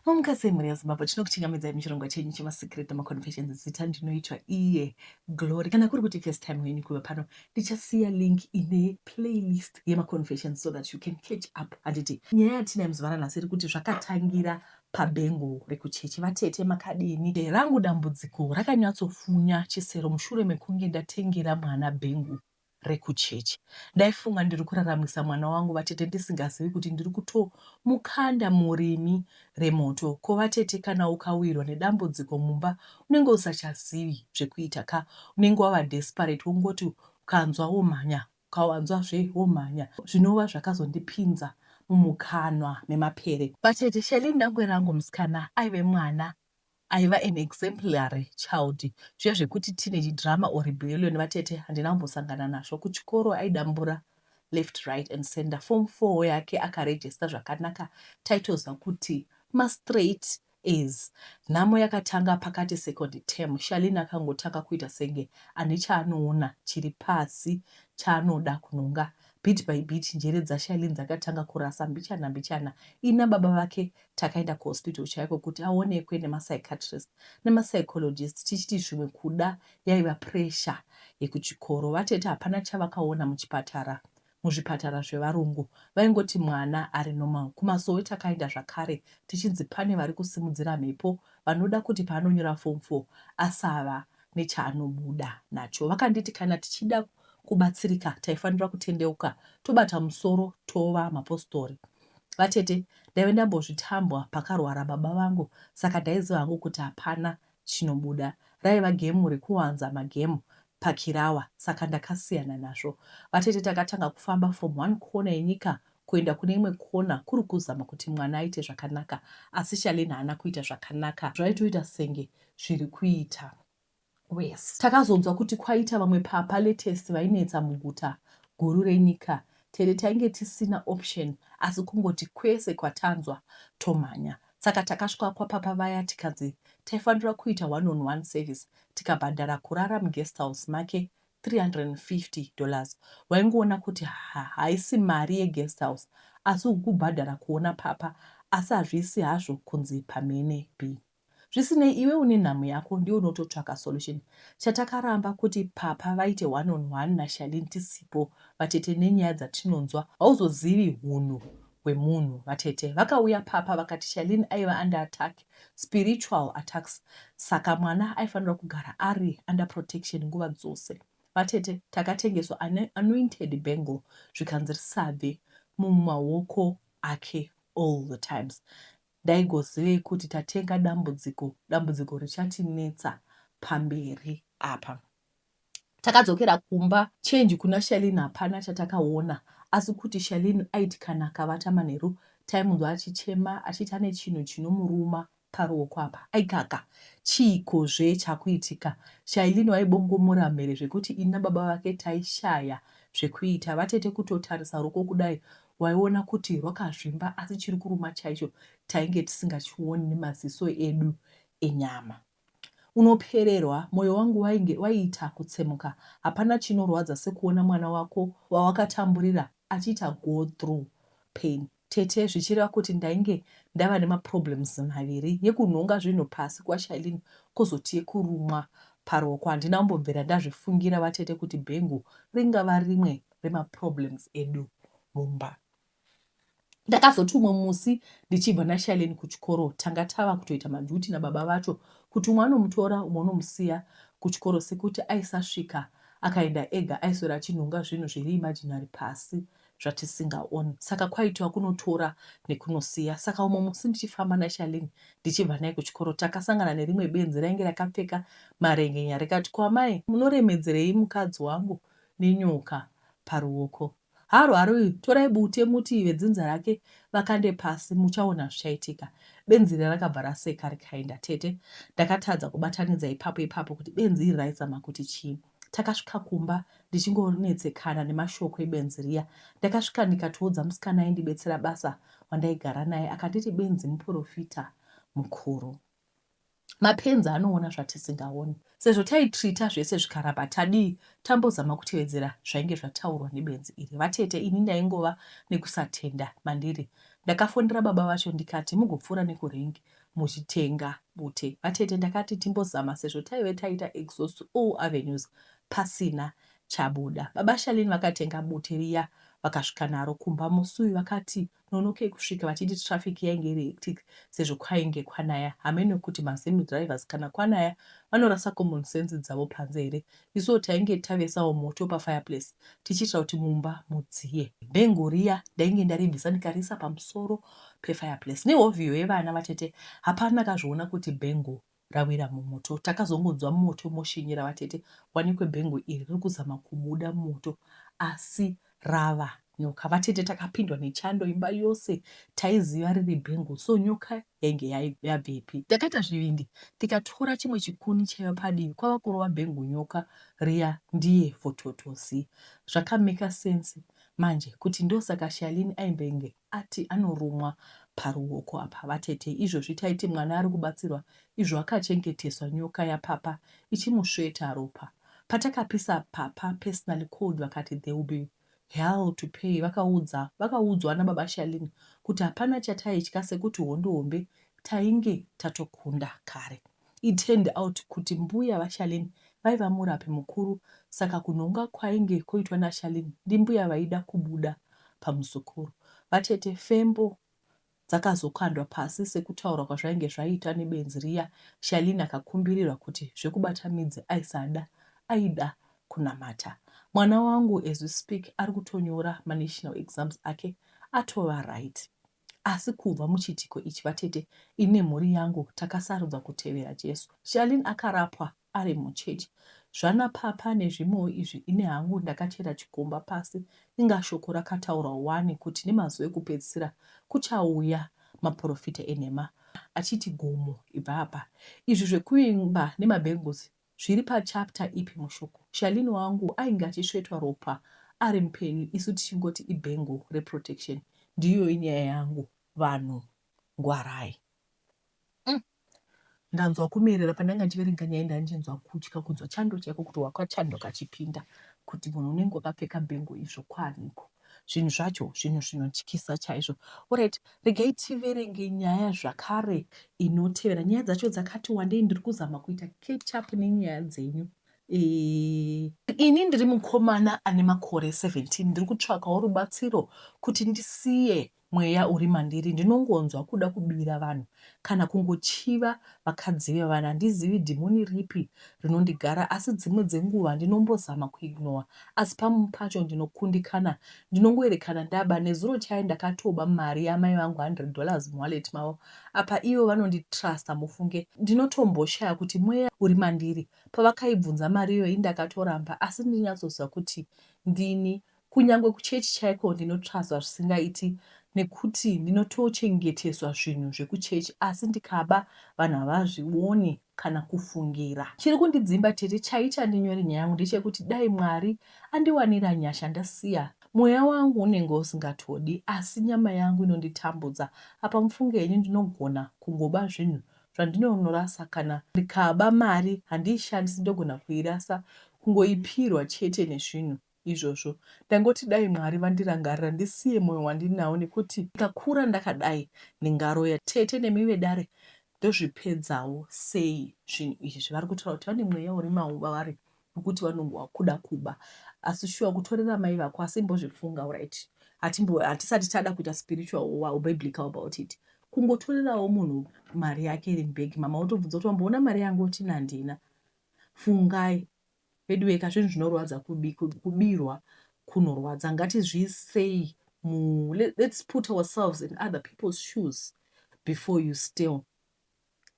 Mamuka sei mhuri yeZimbabwe, tinokuchingamidzai muchirongwa chenyu chemasecret nemaconfessions. Zita ndinoitwa iye Glory. Kana kuri kuti first time yenyu kuva pano, ndichasiya link ine playlist yemaconfessions so that you can catch up. Handiti nyaya yatinayo muzuva ranhasi iri kuti zvakatangira pabhengo rekuchechi. Vatete makadini? Rangu dambudziko rakanyatsofunya chisero mushure mekunge ndatengera mwana bhengu rekuchechi. Ndaifunga ndiri kuraramisa mwana wangu vatete ndisingazivi kuti ndiri kutomukanda murimi remoto. Ko vatete kana ukawirwa nedambudziko mumba unenge usachazivi zvekuita ka unenge wava desperate wongoti ukanzwa womhanya ukawanzwazve womhanya zvinova zvakazondipinza mumukanwa memapere. Vatete, Shelly dangwe rangu musikana aive mwana aiva an exemplary child zviya zvekuti teenage drama or rebellion vatete handina kumbosangana nazvo. Kuchikoro aidambura left right and center. Form 4 yake akarejista zvakanaka taitoziva kuti mastraight A's. Nhamo yakatanga pakati second term Shaline akangotanga kuita senge ane chaanoona chiri pasi chaanoda kunhonga. Bit by bit njere dzaShaline dzakatanga kurasa mbichana mbichana. Ini nababa vake Takaenda kuhospital chaiko kuti aonekwe nemapsychiatrist nemapsychologist tichiti zvimwe kuda yaiva pressure yekuchikoro. Vatete hapana chavakaona muchipatara muzvipatara zvevarungu vaingoti mwana ari normal. Kumasowe takaenda zvakare tichinzi pane vari kusimudzira mhepo vanoda kuti paanonyora form four asava nechaanobuda nacho. Vakanditi kana tichida kubatsirika taifanira kutendeuka tobata musoro tova mapostori. Vatete, ndaive ndambozvitambwa pakarwara baba vangu saka ndaiziva hangu kuti hapana chinobuda. Raiva gemu rekuwanza magemu pakirawa saka ndakasiyana nazvo. Vatete takatanga kufamba from one corner yenyika kuenda kune imwe corner kuri kuzama kuti mwana aite zvakanaka asi Charlene haana kuita zvakanaka zvaitoita senge zviri kuita worse. Takazonzwa kuti kwaita vamwe papa latest vainetsa muguta guru renyika. Tete tainge tisina option asi kungoti kwese kwatanzwa tomhanya. Saka takasvika kwapapa vaya tikanzi taifanira kuita one on one service tikabhadhara kurara muguest house make 350 dollars. Waingoona kuti haisi mari yeguest house asi ukubhadhara kuona papa asi hazvisi hazvo kunzi pamhene be. Zvisinei iwe une nhamo yako ndiwe unototsvaka solution. Chatakaramba kuti papa vaite one on one naSharlene tisipo vatete nenyaya dzatinonzwa hauzozivi hunhu hwemunhu vatete. Vakauya papa vakati Sharlene aiva under attack spiritual attacks saka mwana aifanirwa kugara ari under protection nguva dzose. Vatete takatengeswa anointed bangle zvikanzi risabve mumaoko ake all the times. Ndaigozivei kuti tatenga dambudziko, dambudziko richatinetsa pamberi apa. Takadzokera kumba, change kuna Shaleen hapana chatakaona asi kuti Shaleen aiti kana akavata manheru taimunzwa achichema achiti ane chinhu chinomuruma paruoko apa. Aikaka! Chiikozve chakuitika? Shaleen waibongomora mhere zvekuti ini nababa vake taishaya zvekuita. Vatete kutotarisa ruoko kudai Waiona kuti rwakazvimba asi chiri kuruma chaicho tainge tisingachioni nemaziso edu enyama. Unopererwa, moyo wangu wainge waiita kutsemuka. Hapana chinorwadza sekuona mwana wako wawakatamburira achiita go through pain. Tete, zvichireva kuti ndainge ndava nemaproblems maviri, yekunhonga zvinhu pasi kwaShailene kozoti yekurumwa paruoko. Handina kumbobvira ndazvifungira vatete kuti bhengu ringava rimwe remaproblems edu mumba. Ndakazoti umwe musi ndichibva naShailene kuchikoro tanga tava kutoita maduty nababa vacho kuti umwe anomutora umwe unomusiya kuchikoro sekuti aisasvika akaenda ega aiswera achinhonga zvinhu zviri imaginary pasi zvatisingaoni saka kwaitova kunotora nekunosiya saka umwe musi ndichifamba naShailene ndichibva naye kuchikoro takasangana nerimwe benzi rainge rakapfeka marengenya rikati ko amai munoremedzerei mukadzi wangu nenyoka paruoko. Haarwari uyu, torai bute muti vedzinza rake vakande pasi muchaona zvichaitika. Benzi riya rakabva raseka rikaenda. Tete, ndakatadza kubatanidza ipapo ipapo kuti benzi iri raizama kuti chii. Takasvika kumba ndichingonetsekana nemashoko ebenzi riya. Ndakasvika ndikatoudza musikana aindibetsera basa wandaigara naye akanditi benzi muporofita mukuru. Mapenzi anoona zvatisingaoni. Sezvo taitreata zvese zvikaramba tadii tambozama kutevedzera zvainge zvataurwa nebenzi iri. Vatete ini ndaingova nekusatenda mandiri. Ndakafonera baba vacho ndikati mugopfuura nekurank muchitenga bute. Vatete ndakati timbozama sezvo taive taita exhaust all avenues pasina chabuda. Baba Shaleen vakatenga bute riya vakasvika naro kumba musi uyu vakati nonokei kusvika vachiti traffic yainge iri hectic sezvo kwainge kwanaya. Hameno kuti maZim drivers kana kwanaya vanorasa common sense dzavo panze here. Isuwo tainge tavesawo moto pafireplace tichiitira kuti mumba mudziye. Bhengu riya ndainge ndaribvisa ndikariisa pamusoro pefireplace. Nehovhiyo yevana vatete hapana akazviona kuti bhengu rawira mumoto. Takazongonzwa moto moshinyira vatete wanikwe bhengu iri riri kuzama kubuda mumoto asi rava nyoka. Vatete takapindwa nechando imba yose taiziva riri bhengu so nyoka yainge yabvepi. Ndakaita zvivindi ndikatora chimwe chikuni chaiva padivi kwava kurova bhengu nyoka riya ndiye fototozi. Zvakameka sense manje kuti ndosaka Shaleen aimbenge ati anorumwa paruoko apa vatete izvozvi taiti mwana ari kubatsirwa izvo akachengeteswa nyoka yapapa ichimusveta ropa patakapisa papa personally called vakati there will be hell to pay vakaudza vakaudzwa nababa Shaleen kuti hapana chataitya sekuti hondo hombe tainge tatokunda kare It turned out kuti mbuya vaSharlene vaiva murapi mukuru saka kunhonga kwainge koitwa naSharlene ndimbuya vaida kubuda pamuzukuru. Vatete fembo dzakazokandwa pasi sekutaurwa kwazvainge zvaitwa nebenzi riya Sharlene akakumbirirwa kuti zvekubata midzi aisada aida kunamata. Mwana wangu as we speak ari kutonyora manational exams ake atova right. Asi kubva muchiitiko ichi vatete, ini nemhuri yangu takasarudza kutevera Jesu. Charlene akarapwa ari muchechi. Zvana Papa nezvimwewo izvi ini hangu ndakachera chikomba pasi inga shoko rakataurwa wani kuti nemazuva ekupedzisira kuchauya maporofita enhema achiti gomo ibva apa. Izvi zvekuimba nemabhenguzi Zviri pachapter ipi mushoko? Charlene wangu ainge achisvetwa ropa ari mupenyu isu tichingoti ibangle reprotection. Ndiyoyi nyaya yangu vanhu ngwarai. Mm. Ndanzwa kumerera pandanga ndichiverenga nyaya ndanchinzwa kutya kunzwa chando chaiko kuti wakachando kachipinda kuti munhu unenge wakapfeka bhengo izvo kwaniko zvinhu zvacho zvinhu zvinotyisa chaizvo orit regai tiverenge nyaya zvakare inotevera nyaya dzacho dzakati wandei ndiri kuzama kuita catch up nenyaya dzenyu e... ini ndiri mukomana ane makore 17 ndiri kutsvakawo rubatsiro kuti ndisiye Mweya uri mandiri ndinongonzwa kuda kubira vanhu kana kungochiva vakadzi vevanhu handizivi dhimoni ripi rinondigara asi dzimwe dzenguva ndinombozama kuignowa asi pamwe pacho ndinokundikana ndinongoerekana ndaba nezuro chaiye ndakatoba mari yamai vangu 100 dollars muwallet mavo apa ivo vanonditrusta mufunge ndinotomboshaya kuti mweya uri mandiri pavakaibvunza mari iyoyi ndakatoramba asi ndinyatsoziva kuti ndini Kunyangwe kuchechi chaiko ndinotsvazwa zvisingaiti nekuti ndinotochengeteswa zvinhu zvekuchechi asi ndikaba vanhu havazvioni kana kufungira. Chiri kundidzimba tete chaita ndinyore nyaya yangu ndechekuti dai Mwari andiwanira nyasha ndasiya mweya wangu unenge usingatodi asi nyama yangu inonditambudza apa mufunge henyu ndinogona kungoba zvinhu zvandinonorasa kana ndikaba mari handiishandisi ndogona kuirasa kungoipirwa chete nezvinhu izvozvo. Ndangoti dai Mwari vandirangarira ndisiye moyo wandinawo nekuti ndikakura ndakadai ndingaroya. Tete nemi vedare ndozvipedzawo sei zvinhu izvi. Vari kutaura kuti vane mweya uri mavari wekuti vanongowa kuda kuba asi shuwa kutorera mai vako asi imbozvifunga right hatisati tada kuita spiritual or biblical about it kungotorerawo munhu mari yake iri mubhegi mama wotobvunza kuti wamboona mari yangu oti nandina fungai Veduweka zvinhu zvinorwadza kubirwa kunorwadza ngatizviisei mu let's put ourselves in other people's shoes before you steal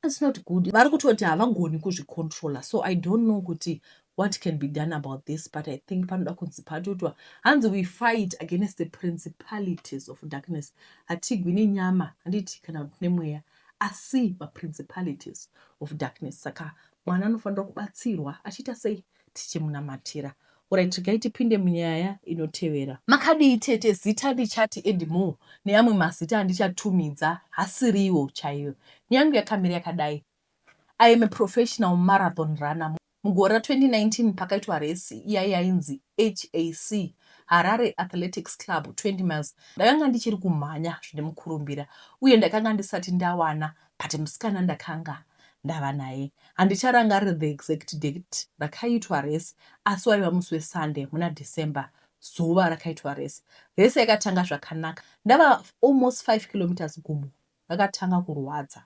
it's not good vari kutoti havagoni kuzvicontroller so i don't know kuti what can be done about this but i think panoda kunzi patotwa hanzi we fight against the principalities of darkness hatigwi nenyama handiti kana nemweya asi maprincipalities of darkness saka Mwana anofanira kubatsirwa achiita sei tichimunamatira. Orit regai tipinde munyaya inotevera. Makadii tete zita ndichati Anymore neamwe mazita andichatumidza hasiriwo chaiyo. Nyaya yangu yakamira yakadai. I am a professional marathon runner. Mugore ra2019 pakaitwa resi iya yainzi HAC, Harare Athletics Club 20 miles, ndakanga ndichiri kumhanya zvine mukurumbira uye ndakanga ndisati ndawana but musikana ndakanga ndava naye. Handicharangariri the exact date rakaitwa resi, asi waiva musi weSunday muna December zuva rakaitwa resi. Resi yakatanga zvakanaka. Ndava almost 5 kilometers gumbo rakatanga kurwadza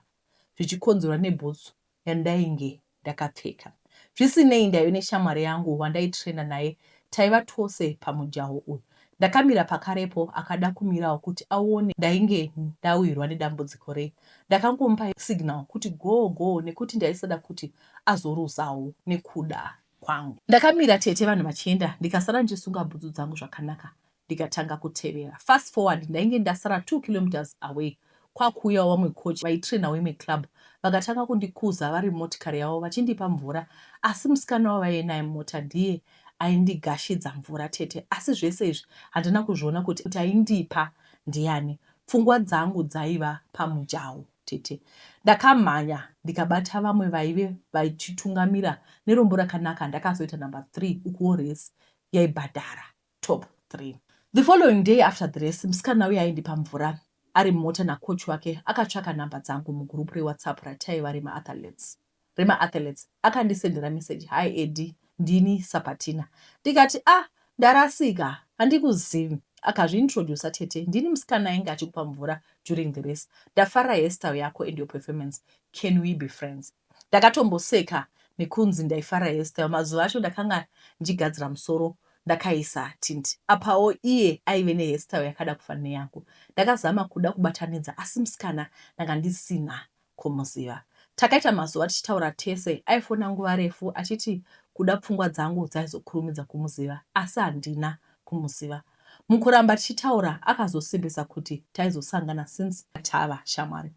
zvichikonzerwa nebhutsu yandainge ndakapfeka. Zvisinei, ndaive neshamwari yangu wandaitrainer naye, taiva tose pamujaho uyu. Ndakamira pakarepo akada kumirawo kuti aone ndainge ndawirwa nedambudziko rei. Ndakangomupa signal kuti go go nekuti ndaisada kuti azoruzawo nekuda kwangu. Ndakamira tete vanhu vachienda ndikasara ndichisunga bhutsu dzangu zvakanaka ndikatanga kutevera. Fast forward ndainge ndasara 2 kilometres away kwakuuyawo vamwe coach vaitrainawo imwe club vakatanga kundikuza vari mumotikari yavo vachindipa mvura asi musikana wavaive naye mumota ndiye aindigashidza mvura tete asi zvese izvi handina kuzviona kuti aindipa ndiani. Pfungwa dzangu dzaiva pamujaho tete. Ndakamhanya ndikabata vamwe vaive vachitungamira nerombo rakanaka ndakazoita number 3 ukuwo race yaibhadhara top 3. The following day after the race musikana uya aindipa mvura ari mumota nacoach wake akatsvaka nhamba dzangu mugroup reWhatsApp rataiva remaathletes remaathletes akandisendera message, "Hi Eddie, ndini Sapatina." Ndikati, "Ah, ndarasika, handikuzivi." Akazviintrodusa, "Tete, ndini musikana ainge achikupa mvura during the race. Ndafarira hairstyle yako and your performance. Can we be friends?" Ndakatomboseka nekunzi ndaifarira hairstyle. Mazuva acho ndakanga ndichigadzira musoro, ndakaisa tint. Apawo iye aive nehairstyle yakada kufanana neyangu. Ndakazama kuda kubatanidza, asi musikana ndanga ndisina kumuziva. Takaita mazuva tichitaura tese. Aifona nguva refu achiti kuda pfungwa dzangu dzaizokurumidza kumuziva, asi handina kumuziva. Mukuramba tichitaura akazosimbisa kuti taizosangana since tava shamwari.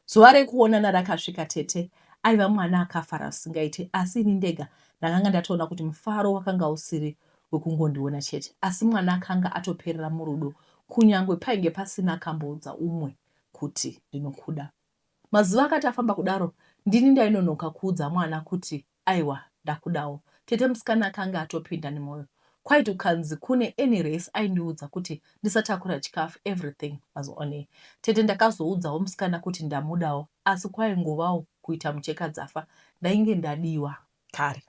Zuva rekuonana rakasvika tete. Aiva mwana akafara zvisingaiti, asi ini ndega ndakanga ndatoona kuti mufaro wakanga usiri wekungondiona chete, asi mwana akanga atoperera murudo kunyangwe painge pasina akamboudza umwe kuti ndinokuda. Mazuva akati afamba kudaro, ndini ndainonoka kuudza mwana kuti aiwa, ndakudawo. Tete, musikana akanga atopinda nemwoyo. Kwaiti kukanzi kune any race aindiudza kuti ndisatakura chikafu, everything was on her. Tete, ndakazoudzawo musikana kuti ndamudawo, asi kwaingovawo kuita mucheka dzafa. Ndainge ndadiwa kare.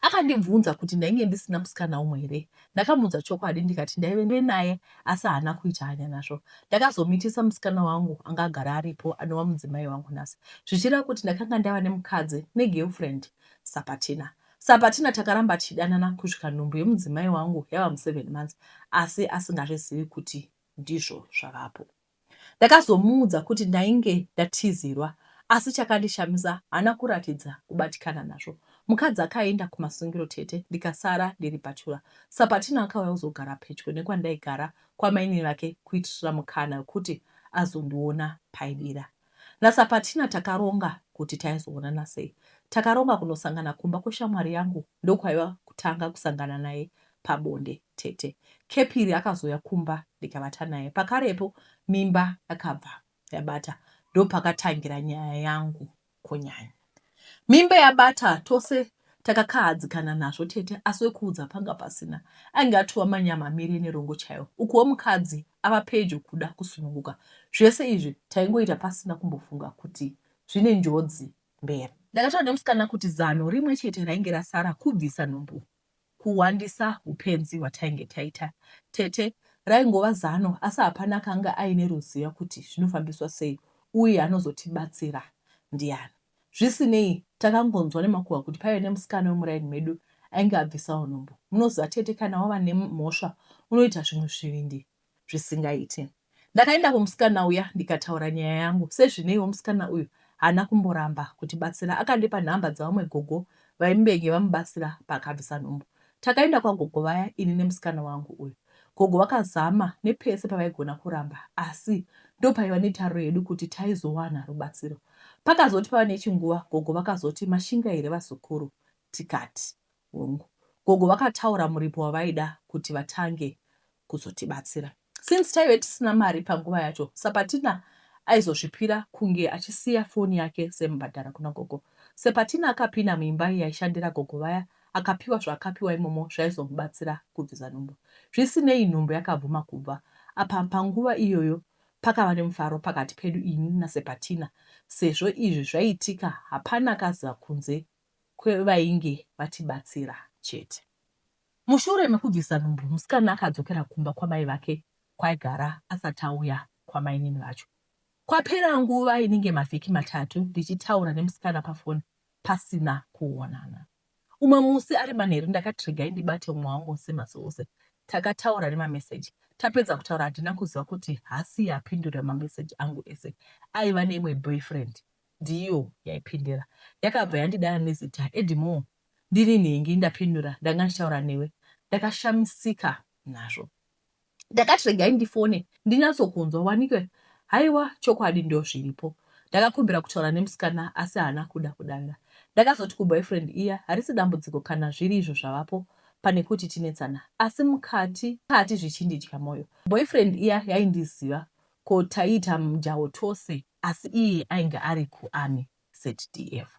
Akandibvunza kuti ndainge ndisina musikana umwe here. Ndakamuudza chokwadi ndikati ndaive naye, asi haana kuita hanya nazvo. Ndakazomitisa musikana wangu anga agara aripo, anova mudzimai wangu nhasi. Zvichireva kuti ndakanga ndava nemukadzi negirlfriend, Sapatina. Sapatina takaramba tichidanana kusvika nhumbu yemudzimai wangu yava mu7 months, asi asingazvizivi kuti ndizvo zvavapo. Ndakazomuudza kuti ndainge ndatizirwa, asi chakandishamisa haana kuratidza kubatikana nazvo. Mukadzi akaenda kumasungiro tete, ndikasara ndiri bachelor. Sapatina akauya kuzogara pedyo nekwandaigara kwamainini vake kuitira mukana wekuti azondiona paidira. NaSapatina takaronga kuti taizoonana sei. Takaronga kunosangana kumba kweshamwari yangu, ndokwaiva kutanga kusangana naye pabonde tete. Kepiri akazouya kumba ndikavata naye. Pakarepo mimba yakabva yabata, ndopakatangira nyaya yangu kunyanya. Mimba yabata tose takakahadzikana nazvo tete, asi wekuudza panga pasina. Ainge atova manyama amire nerongo chaiwo. Ukuwo mukadzi ava pedyo kuda kusununguka. Zvese izvi taingoita pasina kumbofunga kuti zvine njodzi mberi. Ndakataura nemusikana kuti zano rimwe chete rainge rasara kubvisa nhumbu, kuwandisa hupenzi hwatainge taita. Tete, raingova zano asi hapana akanga aine ruziva kuti zvinofambiswa sei uye anozotibatsira ndiani. Zvisinei, takangonzwa nemakuhwa kuti paive nemusikana wemuraini medu ainge abvisawo nhumbu. Munoziva tete, kana wava nemhosva unoita zvimwe zvivindi zvisingaiti. Ndakaenda kumusikana uya ndikataura nyaya yangu. Sezvineiwo musikana uyu haana kumboramba kutibatsira. Akandipa nhamba dzavamwe gogo vaimbenge vamubatsira paakabvisa nhumbu. Takaenda kwagogo vaya ini nemusikana wangu uyu. Gogo vakazama nepese pavaigona kuramba, asi ndopaiva netariro yedu kuti taizowana rubatsiro. Pakazoti pava nechinguva gogo vakazoti, "Mashinga here vazukuru?" Tikati, "Hongu." Gogo vakataura muripo wavaida kuti vatange kuzotibatsira. Since taive tisina mari panguva yacho, Sapatina Aizozvipira kunge achisiya foni yake semubhadhara kuna gogo. Sepatina akapinda muimba yaishandira gogo vaya akapiwa zvaakapiwa imomo zvaizomubatsira kubvisa nhumbu. Zvisinei nhumbu yakabvuma kubva. Apa panguva iyoyo pakava nemufaro pakati pedu ini naSepatina sezvo izvi zvaiitika hapana akaziva kunze kwevainge vatibatsira chete. Mushure mekubvisa nhumbu musikana akadzokera kumba kwamai vake kwaigara asati auya kwamainini vacho. Kwapera nguva inenge mavhiki matatu ndichitaura nemusikana pafoni pasina kuonana. Umwe musi ari manheru ndakati regai ndibate umwe wangu semasi ose. Takataura nemameseji. Tapedza kutaura handina kuziva kuti hasiye apindura mameseji angu ese. Aiva neimwe boyfriend ndiyo yaipindira. Yakabva yandidana nezita Edmore ndini nhingi ndapindura ndanga ndichitaura newe. Ndakashamisika nazvo. Ndakati regai ndifone ndinyatsokunzwa wanike haiwa chokwadi ndozviripo. Ndakakumbira kutaura nemusikana asi haana kuda kudavira. Ndakazoti kuboyfriend iya harisi dambudziko kana zviri izvo zvavapo pane kuti tinetsana asi mukati kati zvichindidya moyo. Boyfriend iya yaindiziva ko taiita mujaho tose asi iye ainge ari kuarmy ZDF.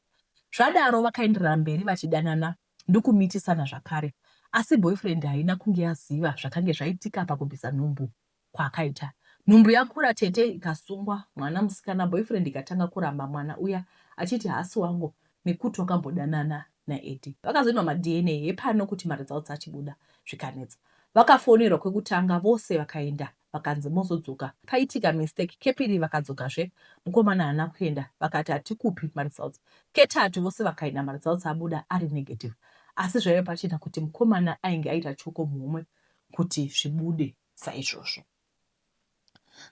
Zvadaro vakaenderera mberi vachidanana ndokumitisana zvakare asi boyfriend haina kunge yaziva zvakange zvaitika pakubvisa nhumbu kwaakaita. Nhumbu yakura tete ikasungwa mwana musikana boyfriend ikatanga kuramba mwana uya achiti haasi wangu nekuti wakambodanana naEddy. Vakazoitwa maDNA hepano kuti maresults achibuda zvikanetsa. Vakafonerwa kwekutanga vose vakaenda vakanzi mozodzoka paitika mistake kepiri vakadzokazve mukomana haana kuenda vakati hatikupi maresults ketatu vose vakaenda maresults abuda ari negative asi zvaive pachena kuti mukomana ainge aita choko muhomwe kuti zvibude saizvozvo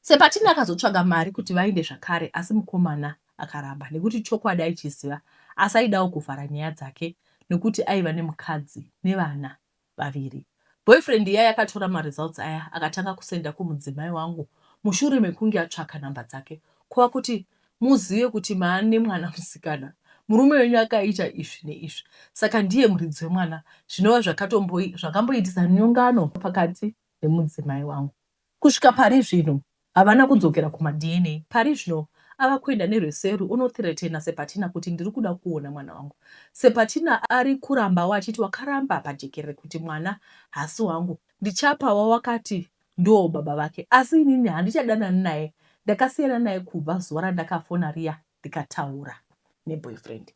Sepatina akazotsvaga mari kuti vaende zvakare asi mukomana akaramba nekuti chokwadi aichiziva asi aidawo kuvhara nyaya dzake nekuti aiva nemukadzi nevana vaviri. Boyfriend iya yakatora maresults aya akatanga kusenda kumudzimai wangu mushure mekunge atsvaka number dzake kuva kuti muzive kuti maane mwana musikana murume wenyu akaita izvi neizvi saka ndiye muridzi wemwana zvinova zvakamboitisa nyongano pakati nemudzimai wangu. Kusvika pari zvino havana kudzokera kumaDNA. Pari zvino ava kuenda nerweseri onothreatena Sepatina kuti ndiri kuda kuona mwana wangu. Sepatina ari kurambawo achiti wakaramba pajekerere kuti mwana haasi wangu ndichapa wawakati ndoo baba vake asi inini handichadanani naye ndakasiyana naye kubva zuva randakafona riya ndikataura neboyfriend.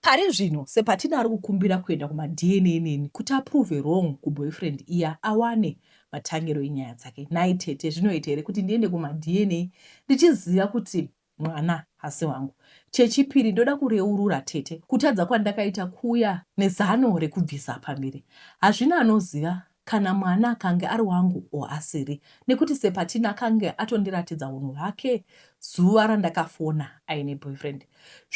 Pari zvino Sepatina ari kukumbira kuenda kumaDNA neni kuti aprove wrong kuboyfriend iya awane matangiro enyaya dzake. Nhai tete zvinoita here kuti ndiende kumaDNA ndichiziva kuti mwana hasi wangu? Chechipiri ndoda kureurura tete kutadza kwandakaita kuya nezano rekubvisa pamiri. Hazvina anoziva kana mwana akange ari wangu or asiri nekuti Sepatina akange atondiratidza hunhu hwake zuva randakafona aine boyfriend.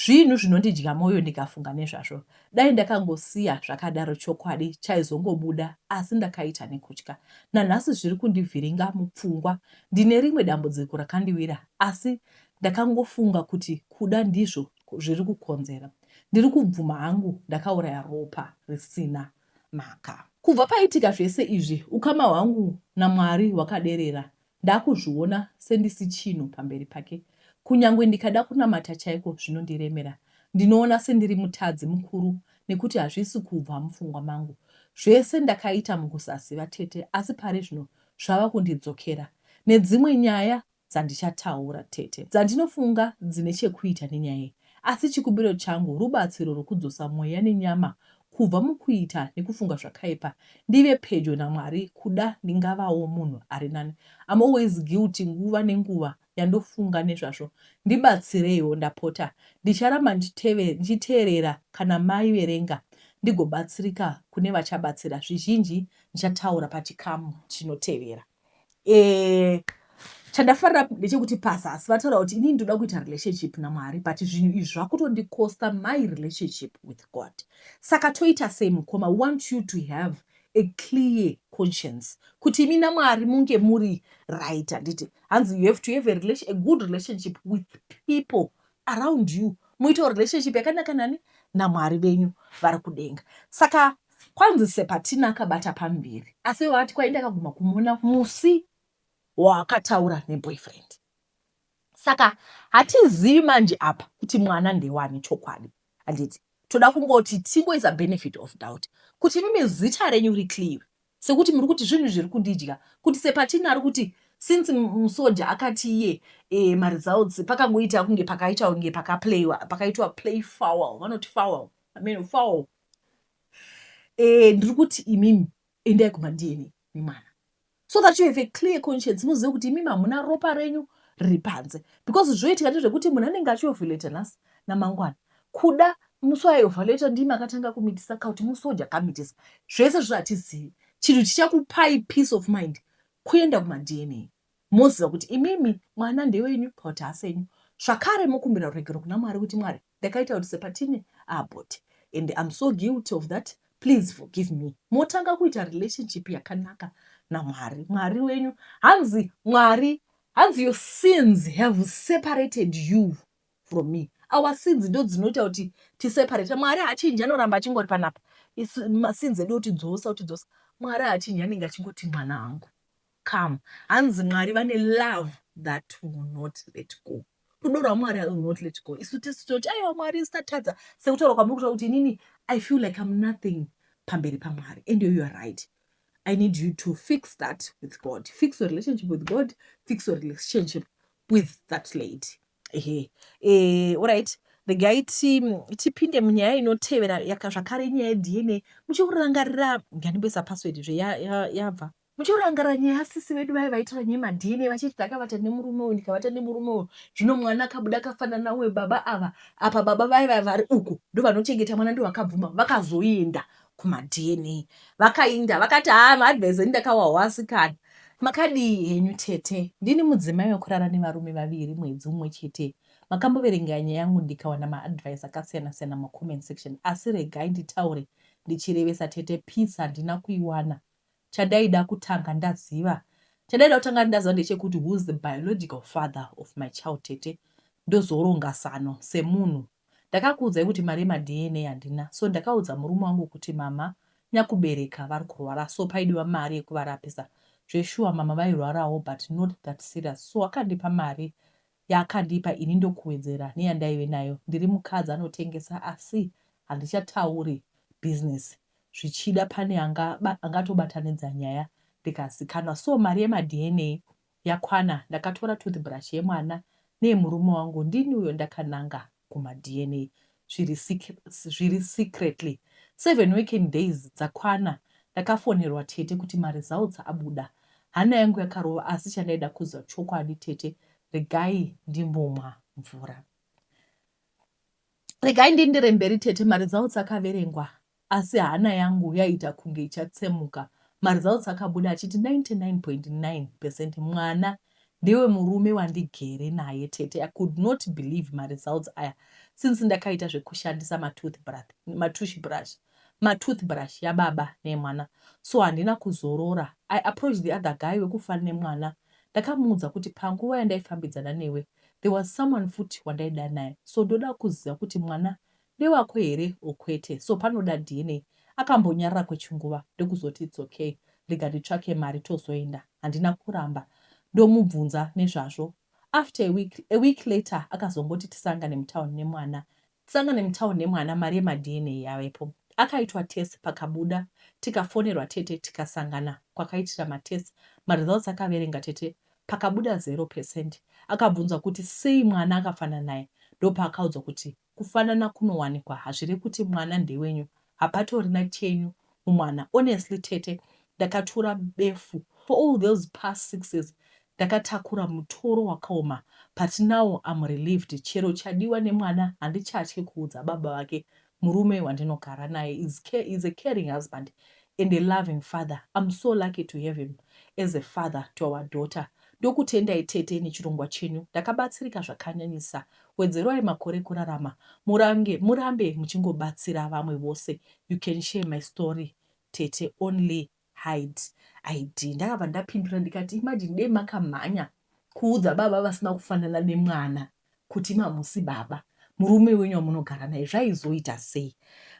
Zvinhu zvinondidya moyo ndikafunga nezvazvo. Dai ndakangosiya zvakadaro chokwadi chaizongobuda asi ndakaita nekutya. Nanhasi zviri kundivhiringa mupfungwa. Ndine rimwe dambudziko rakandiwira asi ndakangofunga kuti kuda ndizvo zviri kukonzera. Ndiri kubvuma hangu ndakauraya ropa risina mhaka. Kubva paitika zvese izvi ukama hwangu naMwari hwakaderera ndakuzviona sendisichinhu pamberi pake. Kunyangwe ndikada kunamata chaiko zvinondiremera. Ndinoona sendiri mutadzi mukuru nekuti hazvisi kubva mupfungwa mangu. Zvese ndakaita mukusaziva tete asi pari zvino zvava kundidzokera. Nedzimwe nyaya dzandichataura tete dzandinofunga dzine chekuita nenyaya iyi asi chikumbiro changu rubatsiro rwekudzosa mweya nenyama kubva mukuita nekufunga zvakaipa ndive pedyo naMwari kuda ndingavawo munhu ari nani I'm always guilty nguva nenguva yandofunga nezvazvo ndibatsireiwo ndapota ndicharamba ndichiteerera kana mai verenga ndigobatsirika kune vachabatsira zvizhinji ndichataura pachikamu chinotevera. Eh, chandafarira ndechekuti pazasi vataura kuti inini ndoda kuita relationship namwari but zvinhu izvi zvakutondikosta my relationship with god saka toita sei mukoma we want you to have a clear conscience kuti imi namwari munge muri right handiti hanzi you have to have a, relation, a good relationship with people around you muitewo relationship yakanaka nani namwari venyu vari kudenga saka kwanzi sepatina akabata pamuviri asi vati kwai ndakaguma kumuona musi waakataura neboyfriend. Saka hatizivi manje apa kuti mwana ndewani chokwadi, handiti? Toda kungoti tingoisa benefit of doubt kuti imimi zita renyu riclear, sekuti muri kuti zvinhu zviri kundidya, kuti sepatina ari kuti since musoja akati iye maresults pakangoita kunge pakaita kunge pakaplayiwa, pakaitwa play foul, vanoti foul, I mean foul. Ndiri kuti imimi endai kumaDNA nemwana so that you have a clear conscience, muzive kuti imimi hamuna ropa renyu riri panze, because zvoitika ndezvekuti munhu anenge achiovulata nhasi namangwana, kuda musi waiovulata ndimi akatanga kumitisa, kauti musoja akamitisa. Zvese zvo hatizivi. Chinhu chichakupai peace of mind kuenda kumaDNA, moziva kuti imimi mwana ndewenyu kauti hasenyu. Zvakare mokumbira ruregero kuna Mwari kuti, "Mwari, ndakaita kuti sepatine abort and I'm so guilty of that. Please forgive me." Motanga kuita relationship yakanaka naMwari, Mwari wenyu. Hanzi Mwari, hanzi, "Your sins have separated you from me." Our sins ndo dzinoita kuti tiseparate. Mwari hachinji, anoramba achingori panapa. Masins edu otidzosa, otidzosa. Mwari hachinji, anenge achingoti, "Mwana wangu, come." Hanzi Mwari vane love that will not let go. Rudo rwaMwari will not let go. Isu tisu toti, "Aiwa Mwari, isatadza." Sekutaura kwamuri kutaura kuti inini I feel like I'm nothing pamberi paMwari, and you are right. I need you to fix that with God. Fix your relationship with God. Fix your relationship with that lady. Ehe, alright, regai tipinde munyaya inotevera zvakare, nyaya yeDNA. Muchikurangarira, ngandimboisa password zve yabva. Muchikurangarira nyaya yasisi vedu vai vaitaura nyaya yemaDNA, vachiti, "Ndakavata nemurume uyu, ndikavata nemurume uyu, zvino mwana akabuda akafanana uyu." Baba ava apa, baba vaiva vari uku, ndo vanochengeta mwana, ndo vakabvuma. Vakazoenda kumaDNA, vakainda vakati, "Haa, maadvice ndakawahwa asikana." Makadii henyu tete? Ndini mudzimai wekurara nevarume vaviri mwedzi umwe chete. Makamboverenga nyaya yangu ndikawana maadvice akasiyana-siyana mucomment section, asi regai nditaure ndichirevesa tete, peace handina kuiwana. Chandaida kutanga ndaziva ndechekuti who is the biological father of my child, tete, ndozoronga sano semunhu. Ndakakuudzai kuti mari yemaDNA handina, so ndakaudza murume wangu kuti mama nyakubereka vari kurwara, so paidiwa mari yekuvarapisa. Zveshuwa mama vairwarawo, but not that serious, so akandipa mari yaakandipa, ini ndokuwedzera neyandaive nayo. Ndiri mukadzi anotengesa, asi handichatauri bhizinesi, zvichida pane angatobatanidza nyaya ndikazikanwa. So mari yemaDNA yakwana, ndakatora toothbrush yemwana neyemurume wangu, ndini uyo ndakananga kumaDNA zviri secretly. 7 working days dzakwana, ndakafonerwa tete kuti maresults abuda. Hana yangu yakarova, asi chandaida kuziva chokwadi tete. Regai ndimbomwa mvura, regai ndiendere mberi tete. Maresults akaverengwa, asi hana yangu yaita kunge ichatsemuka. Maresults akabuda achiti 99.9% mwana ndewemurume wandigere naye. Tete, I could not believe maresults aya, since ndakaita zvekushandisa matoothbrush yababa nemwana, so handina kuzorora. I approached the other guy wekufana nemwana. Ndakamuudza kuti panguva yandaifambidzana newe there was someone futi wandaida naye, so ndoda kuziva kuti mwana ndewako here okwete, so panoda DNA. Akambonyarara kwechinguva, ndokuzoti, "It's okay, rega nditsvake mari tozoenda." Handina kuramba, ndomubvunza nezvazvo. After a week later akazongoti tisangane mutauni nemwana, tisangane mutauni nemwana, mari yemaDNA yavepo. Akaitwa test, pakabuda, tikafonerwa tete, tikasangana kwakaitira matest. Maresults akaverenga tete, pakabuda 0%. Akabvunzwa kuti sei mwana akafanana naye, ndopaakaudzwa kuti kufanana kunowanikwa hazvirevi kuti mwana ndewenyu, hapatorina chenyu mumwana. Honestly tete, ndakatura befu. For all those past 6 years ndakatakura mutoro wakaoma, but now I'm relieved. Chero chadiwa nemwana handichatyi kuudza baba vake. Murume wandinogara naye is a caring husband and a loving father. I'm so lucky to have him as a father to our daughter. Ndokutendai tete nechirongwa chenyu, ndakabatsirika zvakanyanyisa. Wedzerwai makore ekurarama, murambe muchingobatsira vamwe vose. You can share my story tete, only hide ID. Ndakabva ndapindura ndikati, imagine dei makamhanya kuudza baba vasina kufanana nemwana kuti mamusi baba. Murume wenyu wamunogara naye zvaizoita sei?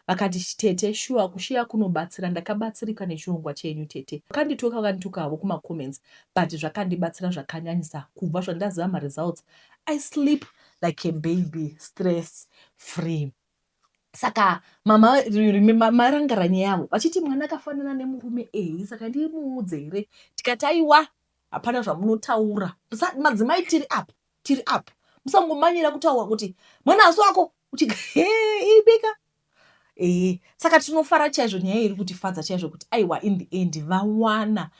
Vakati tete shuwa kushiya kunobatsira ndakabatsirika nechirongwa chenyu tete. Vakandituka vakandituka havo kumacomments but zvakandibatsira zvakanyanyisa kubva zvandaziva maresults I sleep like a baby stress free. Saka mama marangara nyaya yavo vachiti mwana akafanana nemurume ehi saka ndimuudze here tikati aiwa hapana zvamunotaura madzimai tiri apa tiri apa musangomanyira kutaura kuti mwana asi wako ibika ehe saka tinofara chaizvo nyaya iri kutifadza chaizvo kuti aiwa in the end vawana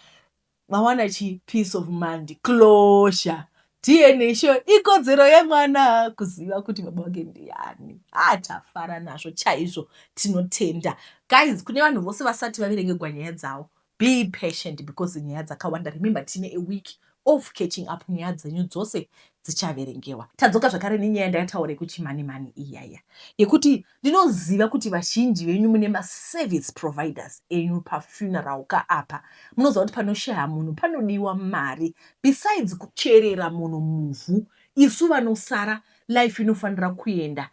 vawana chi peace of mind closure dna show ikodzero yemwana kuziva kuti baba wake ndiani atafara nazvo chaizvo tinotenda guys kune vanhu vose vasati vaverengegwa nyaya dzavo Be patient because nyaya dzakawanda remember tine a week of catching up nyaya dzenyu dzose dzichaverengewa. Tadzoka zvakare nenyaya yandakataura yekuchimanimani iyaya yekuti ndinoziva kuti vazhinji venyu mune maservice providers enyu pafuneral ka apa munoziva kuti panoshaya munhu panodiwa mari besides kucherera munhu muvhu isu vanosara life inofanira kuenda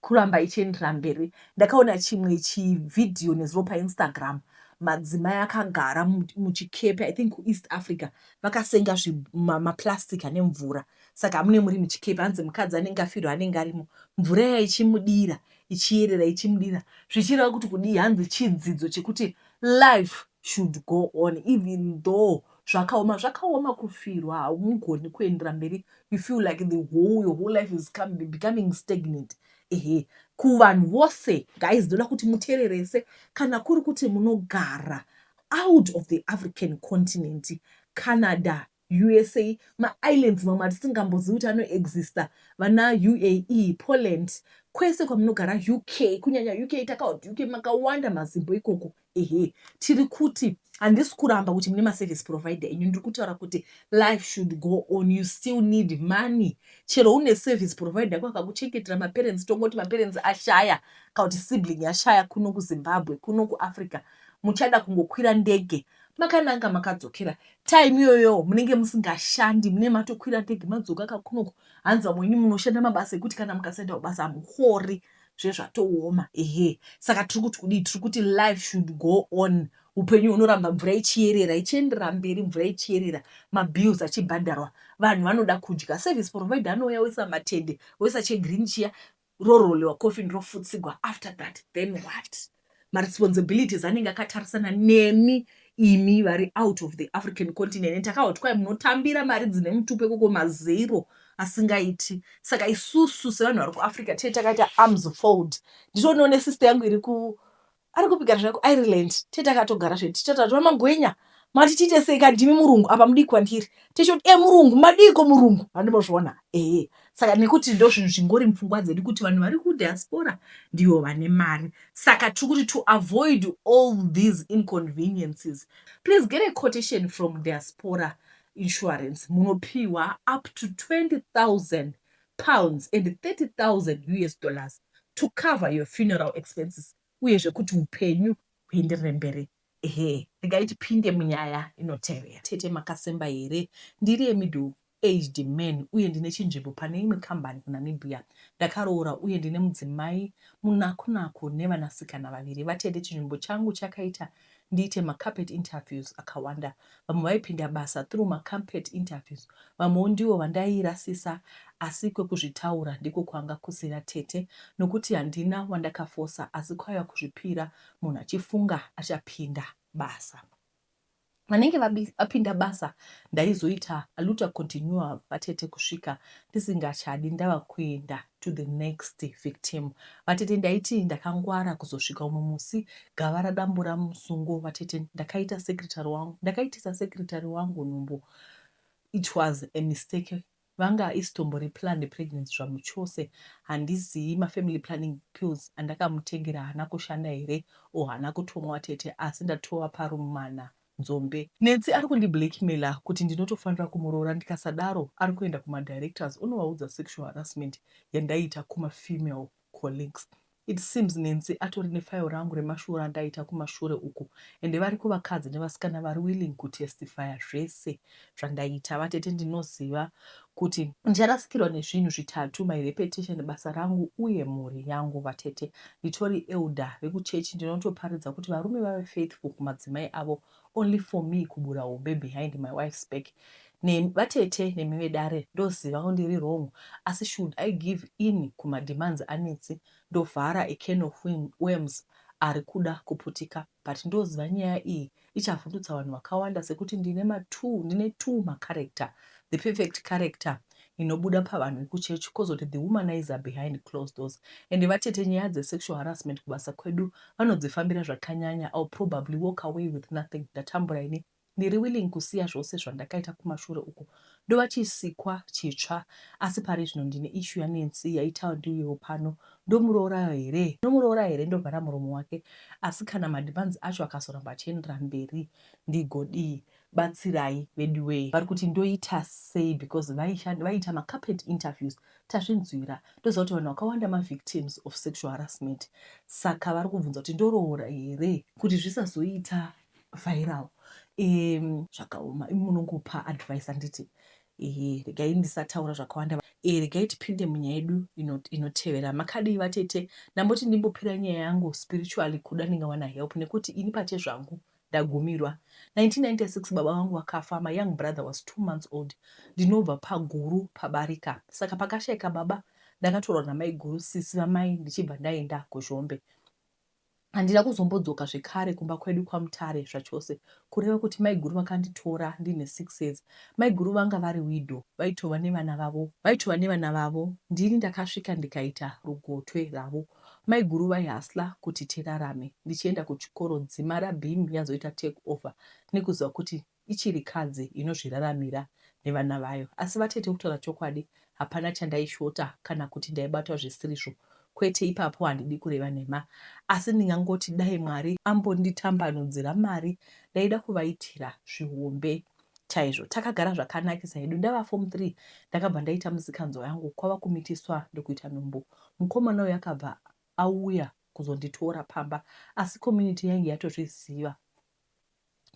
kuramba ichienderera mberi. Ndakaona chimwe chivhidhiyo nezuro paInstagram madzimai akagara muchikepe I think kuEast Africa vakasenga maplastic ane mvura saka mune muri muchikepe hanzi mukadzi anenge afirwa anenge arimo mvura iya ichimudira ichiyerera ichimudira zvichireva kuti kudii hanzi chidzidzo chekuti life should go on even though zvakaoma zvakaoma kufirwa haumugoni kuendera mberi you feel like the whole your whole life is come, becoming stagnant ehe kuvanhu vose guys ndoda kuti mutererese kana kuri kuti munogara out of the african continent canada usa maislands mamwe atisingambozivi kuti anoexista vana uae poland kwese kwamunogara uk kunyanya uk takaoti uk makawanda mazimbo ikoko Ehe tiri kuti handisi kuramba kuti mune maservice provider enyu ndiri kutaura kuti life should go on you still need money chero une service provider yako akakuchengetera maparents tongoti maparents ashaya kana kuti sibling yashaya kuno kuzimbabwe kuno kuafrica muchada kungokwira ndege makananga makadzokera time iyoyo munenge musingashandi mune matokwira ndege madzoka kakunoko hanzi vamwe wenyu munoshanda mabasa ekuti kana mukasaenda kubasa hamuhori zvezvatooma ehe saka tiri kuti kudii tiri kuti life should go on upenyu hunoramba mvura ichiyerera ichienderera mberi mvura ichiyerera mabills achibhadharwa vanhu vanoda kudya service provider anouya oisa matende oisa chegreen chiya rorolewa coffin rofutsigwa after that then what maresponsibilities anenge akatarisana nemi imi vari out of the african continent and takahwa kwai munotambira mari dzine mutupo ikoko mazero asingaiti saka isusu sevanhu vari kuafrica tee takaita arms fold nditooneo nesister yangu iri ku ari kupigara zvake kuireland tee takatogara zvedu tichitoti vamagwenya mati tiite sei ka ndimi murungu apa mudii kwandiri tichoti e murungu madiiko murungu handimbozviona ehe saka nekuti ndo zvinhu zvingori mupfungwa dzedu kuti vanhu vari kudiaspora ndivo vane mari saka tiri kuti to avoid all these inconveniences please get a quotation from diaspora insurance munopiwa up to 20000 pounds and 30000 us dollars to cover your funeral expenses uyezve kuti upenyu huenderere mberi ehe regai tipinde munyaya inotevera tete makasemba here ndiri yemiddle aged man uye ndine chinzvimbo pane imwe kambani kunamibia ndakaroora uye ndine mudzimai munakunaku nevanasikana vaviri vatete chinzvimbo changu chakaita ndiite macarpet interviews akawanda vamwe vaipinda basa through macarpet interviews vamwewo ndivo vandairasisa asi kwekuzvitaura ndiko kwanga kusina tete nokuti handina wandakafosa asi kwaiva kuzvipira munhu achifunga achapinda basa vanenge vapinda basa ndaizoita aluta continua vatete kusvika ndisingachadi ndava kuenda to the next victim vatete ndaiti ndakangwara kuzosvika umwe musi gava radambura musungo vatete ndakaita secretary wangu ndakaitisa secretary wangu nhumbu it was a mistake vanga isitombori planned pregnancy zvamuchose handizii mafamily planning pills andakamutengera haana kushanda here or haana kutomwa tete asi ndatova parumana nzombe Nancy ari kundiblackmaila kuti ndinotofanira kumuroora ndikasadaro ari kuenda kumadirectors onovaudza sexual harassment yandaiita kumafemale colleagues. It seems Nancy atori nefile rangu remashura andaita kumashure uku ende variko vakadzi nevasikana vari willing kutestifya zvese zvandaita. Vatete ndinoziva kuti ndicharasikirwa nezvinhu zvitatu my reputation, basa rangu uye mhuri yangu. Vatete nditori elder vekuchechi ndinotoparidza kuti varume vave faithful kumadzimai avo only for me kubura hombe behind my wife's back. Ne, vatete nemi vedare ndoziva ndiri wrong asi should I give in kumademands aNetsi ndovhara a can of worms ari kuda kuputika but ndoziva nyaya iyi ichavhundutsa vanhu vakawanda sekuti ndine matwo ndine two macharacter the perfect character inobuda pavanhu vekuchechi kozoti the womanizer behind closed doors and vatete nyaya dzesexual harassment kubasa kwedu vanodzifambira zvakanyanya I'll probably walk away with nothing ndatambura ini ndiri willing kusiya zvose zvandakaita kumashure uko ndova chisikwa chitsva asi pari zvino ndine issue yaNancy yaita ndiuyewo pano ndomuroora here ndomuroora here ndovhara muromo wake asi kana mademands acho akazoramba achiendera mberi ndigodii batsirai veduwee vari kuti ndoita sei because vaita macarpet interviews tazvinzwira ndoziva kuti vanhu vakawanda mavictims of sexual harassment saka vari kubvunza kuti ndoroora here kuti zvisazoita viral zvakaoma imi munongopa advice handiti regai ndisataura zvakawanda regai tipinde munyaya yedu inotevera makadii vatete ndamboti ndimbopira nyaya yangu spiritually kuda ndingawana help nekuti ini pachezvangu ndagumirwa 1996 baba vangu vakafa my young brother was 2 months old ndinobva paguru pabarika saka pakashayika baba ndakatorwa namaiguru sisi vamai ndichibva ndaenda kuzhombe handina kuzombodzoka zvekare kumba kwedu kwamutare zvachose kureva kuti maiguru vakanditora ndine 6 years maiguru vanga vari widow vaitova nevana vavo vaitova nevana vavo ndini ndakasvika ndikaita rugotwe ravo maiguru vaihustler kuti tirarame ndichienda kuchikoro dzima rabhim yazoita take over nekuziva kuti ichiri kadzi inozviraramira nevana vayo asi vatete kutaura chokwadi hapana chandaishota kana kuti ndaibatwa zvisirizvo kwete ipapo handidi kureva nhema asi ndingangoti dai mwari ambonditambanudzira mari ndaida kuvaitira zvihombe chaizvo takagara zvakanakisa hedu ndava form 3 ndakabva ndaita musikanzwa yangu kwava kumitiswa ndokuita nhumbu mukomana uyu akabva auya kuzonditora pamba asi community yainge yatozviziva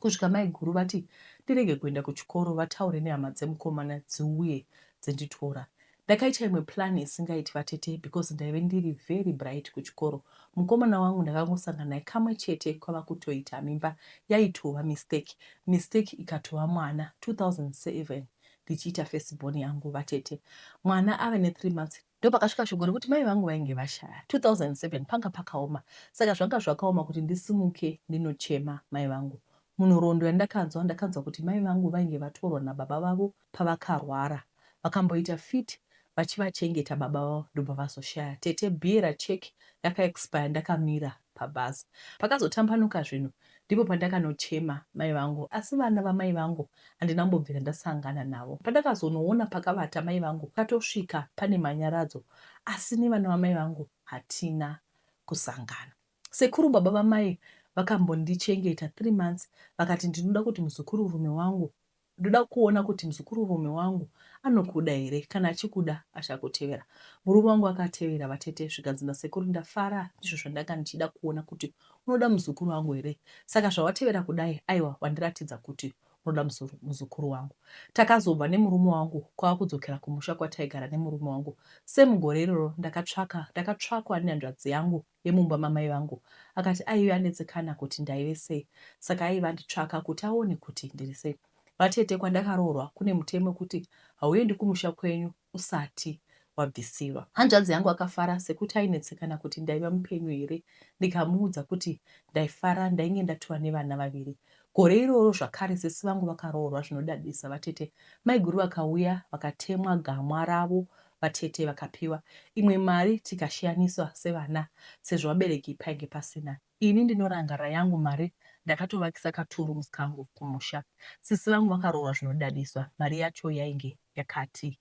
kusvika maiguru vati ndirege kuenda kuchikoro vataure nehama dzemukomana dziuye dzinditora ndakaita imwe plan isingaiti vatete because ndaive ndiri very bright kuchikoro mukomana wangu ndakangosangana naye kamwe chete kwava kutoita mimba yaitova mistake mistake ikatova mwana 2007 ndichiita firstborn yangu vatete mwana ave ne3 months ndopakasvika shoko rekuti mai vangu vainge vashaya 2007 panga pakaoma saka zvanga zvakaoma kuti ndisimuke ndinochema mai vangu munhoroondo yandakanzwa ndakanzwa kuti mai vangu vainge vatorwa nababa vavo pavakarwara vakamboita fit vachivachengeta baba vavo ndobva vazoshaya tete bearer cheque yakaexpire ndakamira pabhazi pakazotambanuka zvinhu ndipo pandakanochema mai vangu asi vana vamai vangu handina kumbobvira ndasangana navo pandakazonoona pakavata mai vangu katosvika pane manyaradzo asi nevana vamai vangu hatina kusangana sekuru baba vamai vakambondichengeta 3 months vakati ndinoda kuti muzukururume wangu ndoda kuona kuti muzukururume wangu anokuda here kana achikuda achakutevera murume wangu akatevera vatete zvikanzi nasekuru ndafara ndizvo zvandanga ndichida kuona kuti unoda muzukuru wangu here saka zvawatevera kudai aiwa wandiratidza kuti unoda muzukuru wangu takazobva nemurume wangu kwava kudzokera kumusha kwataigara nemurume wangu semugore iroro ndakatsvaka ndakatsvakwa nehanzvadzi yangu yemumba mamai vangu akati aive anetsekana kuti ndaive sei saka aiva anditsvaka kuti aone kuti ndiri sei vatete kwandakaroorwa kune mutemo wekuti hauendi kumusha kwenyu usati wabvisiwa hanzvadzi yangu akafara sekuti ainetsekana kuti ndaiva mupenyu here ndikamuudza kuti ndaifara ndainge ndatova nevana vaviri gore iroro zvakare sesi vangu vakaroorwa zvinodadisa vatete maiguru vakauya vakatemwa gamwa ravo vatete vakapiwa imwe mari tikashiyaniswa sevana sezvo vabereki painge pasina ini ndinorangarira yangu mari ndakatovakisa katurooms kangu kumusha sisi vangu vakaroorwa zvinodadiswa mari yacho yainge yakati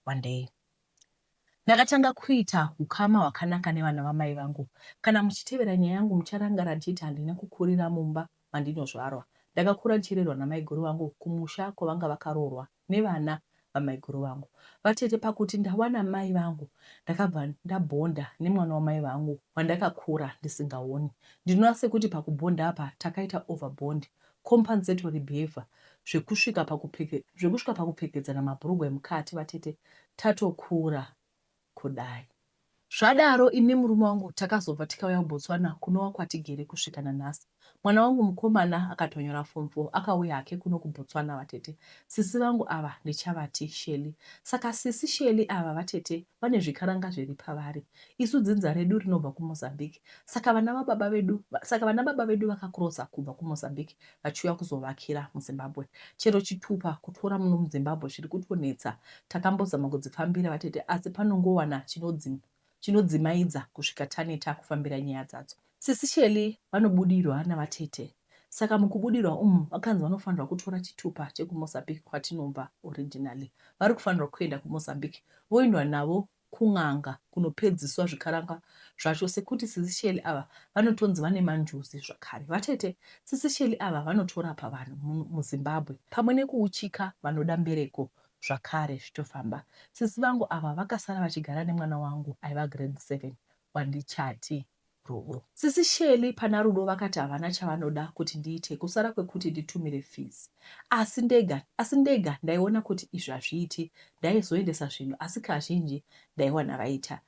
wandei ndakatanga kuita ukama hwakanaka nevana vamai vangu kana muchitevera nyaya yangu mucharangara ndichiti handina kukurira mumba mandinozvarwa ndakakura ndichirerwa namaiguru vangu kumusha kwavanga vakaroorwa nevana vamaiguru vangu. Vatete pakuti ndawana mai vangu ndakabva ndabhonda nemwana wamai vangu wandakakura ndisingaoni. Ndinoona sekuti pakubhonda apa takaita overbond, compensatory behavior zvekusvika zvekusvika pakupfekedzana mabhurugwa emukati vatete tatokura kudai. Zvadaro ini nemurume wangu takazobva tikauya kuBotswana kunova kwatigere kusvika nanhasi. Mwana wangu mukomana akatonyora form four akauya hake kuno kuBotswana vatete. Sisi vangu ava ndichavati Shelly. Saka sisi Shelly ava vatete vane zvikaranga zviri pavari. Isu dzinza redu rinobva kuMozambique. Saka vana vababa vedu saka vana baba vedu vakakrosa kubva kuMozambique vachiuya kuzovakira muZimbabwe. Chero chitupa kutora muno muZimbabwe zviri kutonetsa. Takambozama kudzifambira vatete asi panongowana chinodzimaidza kusvika taneta kufambira nyaya dzadzo. Sisi Shirley vanobudirwa navatete saka mukubudirwa umu vakanzi vanofanirwa kutora chitupa chekuMozambique kwatinobva originally. Vari kufanirwa kuenda kuMozambique voendwa navo kun'anga kunopedziswa zvikaranga zvacho sekuti sisi Shirley ava vanotonzi vane manjuzi zvakare. Vatete, sisi Shirley ava vanotorapa vanhu muZimbabwe pamwe nekuuchika vanoda mbereko zvakare zvitofamba. Sisi vangu ava vakasara vachigara nemwana wangu aiva grade 7 wandichati Rudo. Sisi Shelly pana Rudo vakati havana chavanoda kuti ndiite kusara kwekuti nditumire fees. Asi ndega asi ndega ndaiona kuti izvi hazviiti ndaizoendesa zvinhu asi kazhinji ndaiwana vaita.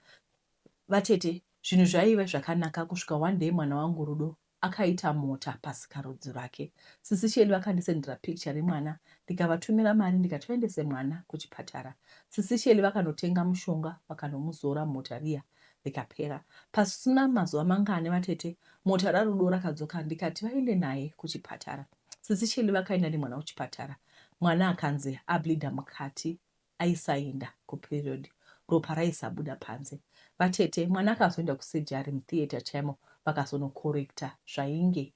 Vatete, zvinhu zvaive zvakanaka kusvika one day mwana wangu Rudo akaita mota pasikarudzi rwake. Sisi Shelly vakandisendera picture remwana ndikavatumira mari ndikati vaendese mwana kuchipatara. Sisi Shelly vakanotenga mushonga vakanomuzora mota riya rikapera. Pasina mazuva mangani vatete mota raRudo rakadzoka ndikati vaende naye kuchipatara. Sisi Shelly vakaenda nemwana kuchipatara. Mwana akanzi ableeder mukati aisaenda kuperiod ropa raisabuda panze. Vatete mwana akazoenda kusurgery mutheatre chaimo vakazonocorrecta zvainge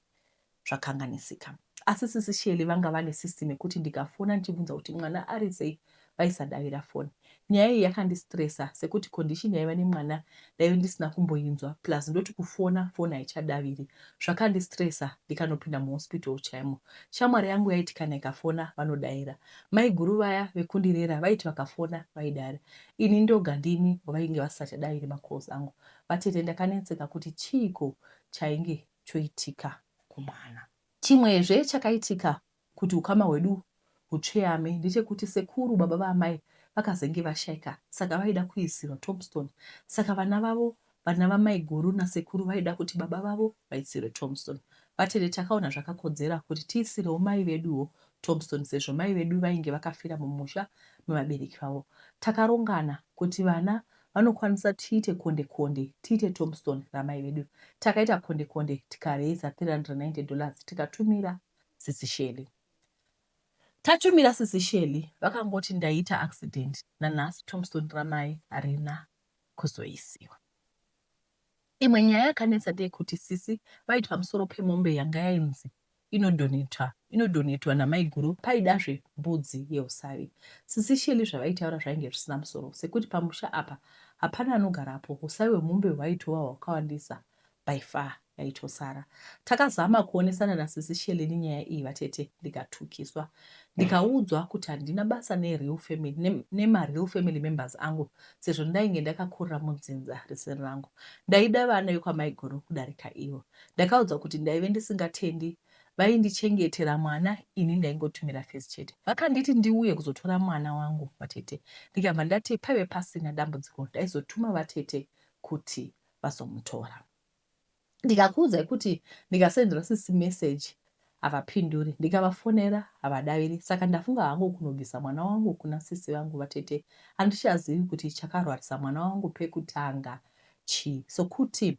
zvakanganisika. Asi sisi Shelly vanga vane system yekuti ndikafona ndichibvunza kuti mwana ari sei vaisadavira foni. Nyaya iyi yakandistressa sekuti condition yaiva nemwana ndaive ndisina kumboinzwa plus ndoti kufona foni haichadaviri. Zvakandistressa ndikanopinda muhospital chaimo. Shamwari yangu yaiti kana ikafona vanodaira. Maiguru vaya vekundirera vaiti vakafona vaidara. Ini ndoga ndini wavainge vasisachadaviri macalls angu. Vatete ndakanetseka kuti chiiko chainge choitika kumwana. Chimwezve chakaitika kuti ukama hwedu hutsveyame ndechekuti sekuru baba vaamai vakazenge vashaika saka vaida kuisirwa tombstone saka vana vavo vana vamaiguru nasekuru vaida kuti baba vavo vaisirwe tombstone. Vatete takaona zvakakodzera kuti tiisirewo mai veduwo tombstone sezvo mai vedu vainge vakafira mumusha mevabereki vavo. Takarongana kuti vana Vanokwanisa tiite konde konde tiite tombstone ramai vedu. Takaita konde konde tikaraiser 390 dollars tikatumira sisi Shelly. Tatumira sisi Shelly vakangoti ndaita accident nanhasi tombstone ramai harina kuzoisiwa. Imwe nyaya yakanetsa ndeyekuti sisi vaiti pamusoro pemombe yanga yainzi inodonetwa inodonetwa namaiguru paidazve mbudzi yeusavi. Sisi Shelly zvavaitaura zvainge zvisina musoro sekuti pamusha apa hapana anogarapo usavi hwemombe hwaitova hwakawandisa by far yaitosara. Takazama kuonesana nasisi Shelly nenyaya iyi vatete ndikatukiswa ndikaudzwa kuti handina basa nereal family nemareal family members angu sezvo ndainge ndakakurira mudzinza risiri rangu. Ndaida vana vekwamaiguru kudarika ivo. Ndakaudzwa kuti ndaive ndisingatendi vaindichengetera mwana ini ndaingotumira fees chete. Vakanditi ndiuye kuzotora mwana wangu vatete ndikabva ndati paive pasina dambudziko ndaizotuma vatete kuti vazomutora. Ndikakuudzai kuti ndikasendera sisi message havapinduri ndikavafonera havadaviri saka ndafunga hangu kunobvisa mwana wangu kuna sisi vangu vatete handichazivi kuti chakarwarisa mwana wangu pekutanga chii sokuti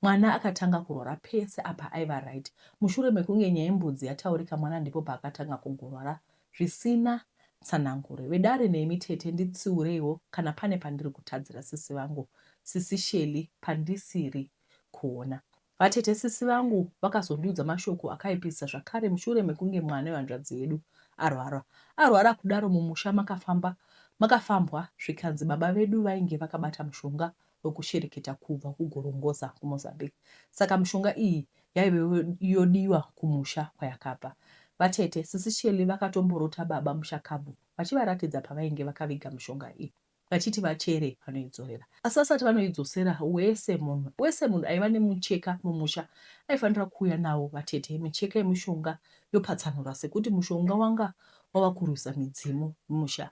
Mwana akatanga kurwara pese apa aiva right. Mushure mekunge nyaya yembudzi yataurika mwana ndipo paakatanga kugorwara zvisina tsananguro. Vedare nemi tete nditsiureiwo kana pane pandiri kutadzira sisi vangu sisi Shelly pandisiri kuona. Vatete sisi vangu vakazondiudza mashoko akaipisisa zvakare mushure mekunge mwana wehanzvadzi yedu arwara. Arwara kudaro mumusha makafamba makafambwa zvikanzi baba vedu vainge vakabata mushonga wekushereketa kubva kuGorongoza kuMozambique. Saka mishonga iyi yaive yodiwa kumusha kwayakabva. Vatete, sisi Shirley vakatomborota baba mushakabvu vachivaratidza pavainge vakaviga mishonga iyi vachiti vachere vanoidzorera. Asi vasati vanoidzosera wese munhu wese munhu aiva nemucheka mumusha aifanira kuuya nawo vatete micheka yemushonga yopatsanurwa sekuti mushonga wanga wava kurwisa midzimu mumusha.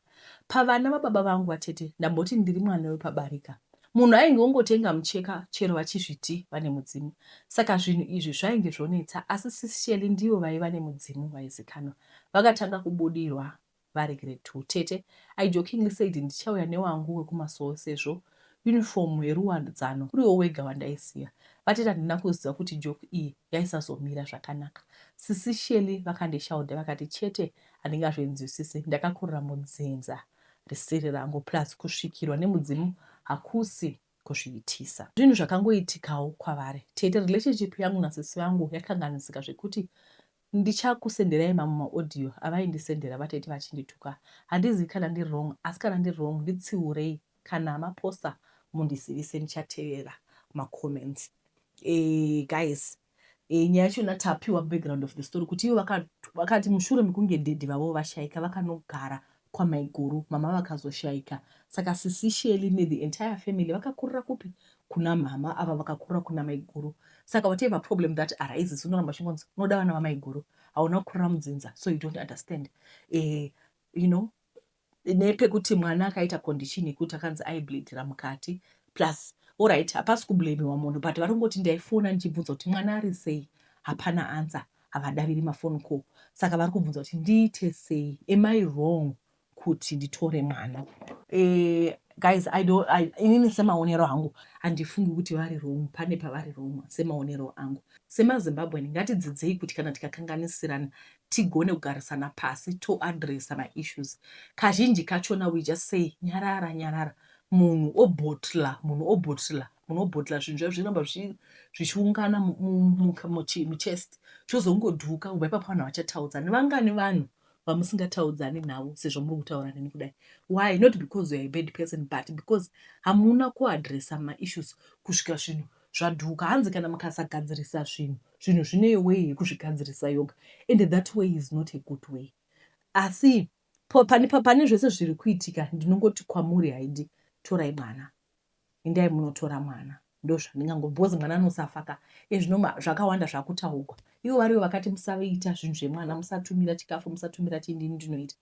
Pavana vababa vangu vatete ndamboti ndiri mwana wepabarika. Munhu ainge ongotenga mucheka chero vachizviti vane mudzimu. Saka zvinhu izvi zvainge zvonetsa asi sis Shelly ndivo vaiva nemudzimu vaizikanwa. Vakatanga kubudirwa vari grade 2. Tete, I jokingly said ndichauya newangu wekumasowe sezvo uniform yeruwadzano uriwo wega wandaisiya. Vatete handina kuziva kuti joke iyi yaisazomira zvakanaka. Sisi Shelly vakandishaudha vakati chete handingazvinzwisisi ndakakurira mudzinza risiri rangu plus kusvikirwa nemudzimu hakusi kuzviitisa. Zvinhu zvakangoitikawo kwavari. Tete relationship yangu nasisi vangu yakanganisika zvekuti ndichakusenderai mamwe maaudio avaindisendera vatete vachindituka. Handizivi kana ndiri wrong asi kana ndiri wrong nditsiurei kana maposta mundizivise ndichatevera macomments. Eh, guys e, nyaya yachona tapiwa background of the story kuti ivo vakati mushure mekunge dhedhi vavo vashaika vakanogara kwamaiguru mama vakazoshaika saka sisi Shirley nethe entire family vakakurira kupi kuna mama ava vakakurira kuna maiguru saka whatever problem that arises unoramba chingonzi unoda vana vamaiguru hauna kukurira mudzinza so you don't understand eh, you know nepekuti mwana akaita condition yekuti akanzi aibleedira mukati plus alright hapasi kublamiwa munhu but vari kungoti ndaifona ndichibvunza kuti mwana ari sei hapana answer havadaviri maphone call saka vari kubvunza kuti ndiite sei am I wrong kuti nditore mwana eh, guys I don't, I, inini semaonero angu handifungi kuti vari wrong pane pavari wrong semaonero angu semaZimbabwean ngatidzidzei kuti kana tikakanganisirana tigone kugarisana pasi toaddressa maissues kazhinji kachona we just say nyarara nyarara munhu obotla munhu obotla munhu obotla zvinhu zvavo zviramba zvichiungana muchest chozongodhuka kubva ipapo vanhu havachataudzani vangani vanhu vamusingataudzani navo sezvo muri kutaura neni kudai why not because you are a bad person but because hamuna kuaddressa maissues kusvika zvinhu zvadhuka hanzi kana mukasagadzirisa zvinhu zvinhu zvine way yekuzvigadzirisa yoga and that way is not a good way asi pane, pane zvese zviri kuitika ndinongoti kwamuri haidi torai mwana endai munotora mwana ndozvandingango because mwana anosafa ka ezvino zvakawanda zvakutaugwa ivo varivo vakati musaita zvinhu zvemwana musatumira chikafu musatumira chindini ndinoita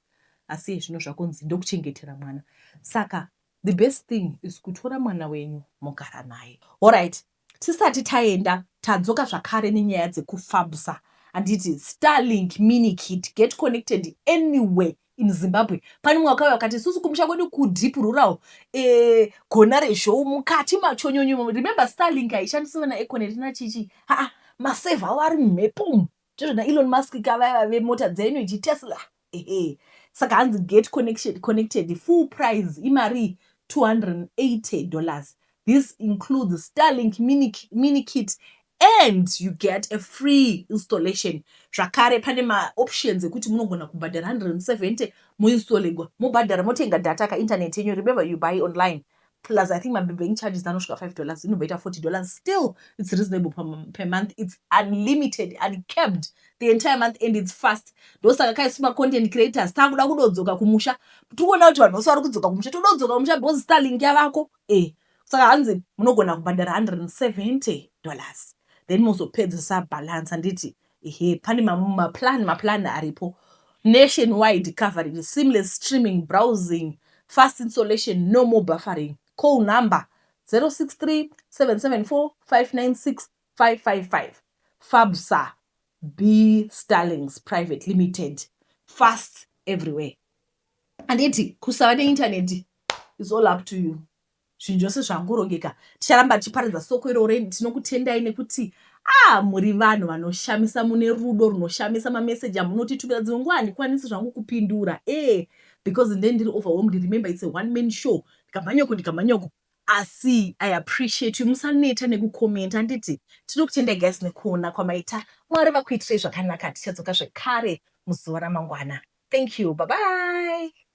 asi ezvino zvakunzi ndokuchengetera mwana saka the best thing is kutora mwana wenyu mogara naye alright tisati taenda tadzoka zvakare nenyaya dzekufabsa handiti Starlink mini kit get connected anywhere in Zimbabwe pane mumwe wakauya vakati isusu kumusha kwedu kudeep rural e, gona rezhou mukati machonyonyo remember Starlink haishandisiwe naEconet nachichi haa maserver avo ari mumhepo ndizvo naElon Musk kavaya vemota dzenyu ichi Tesla ehe saka hanzi get connection connected full price imari $280 this includes Starlink mini, mini kit and you get a free installation zvakare pane maoptions ekuti munogona kubhadhara 170 moinstallwa mobhadhara motenga data kainternet yenyu remember you buy online plus I think mabank charges anosvika $5 inobva ita $40 still it's reasonable per month it's unlimited uncapped the entire month and it's fast ndosaka kaisu macontent creators takuda kudodzoka kumusha tikuona kuti vanhu vose vari kudzoka kumusha tododzoka kumusha because Starlink yavako e saka hanzi munogona kubhadhara $170 then mozopedzisa balance handiti ehe pane maplan maplan aripo nationwide coverage seamless streaming browsing fast installation no more buffering call number 063 774 596 555 Fabsa B Starlinks Private Limited fast everywhere handiti kusava neintaneti is all up to you zvinhu zvose zvangorongeka ticharamba tichiparidza soko iroro tinokutendai nekuti ah muri vanhu vanoshamisa mune rudo runoshamisa mameseji amunotitumira dzimwe nguva handikwanisi zvangu kupindura e because nde ndiri overwhelmed remember it's a one man show ndikamhanyoko ndikamhanyoko asi I appreciate you musaneta nekukomenta handiti tinokutendai guys nekuona kwamaita Mwari vakuitirei zvakanaka tichadzoka zvekare muzuva ramangwana thank you bye bye.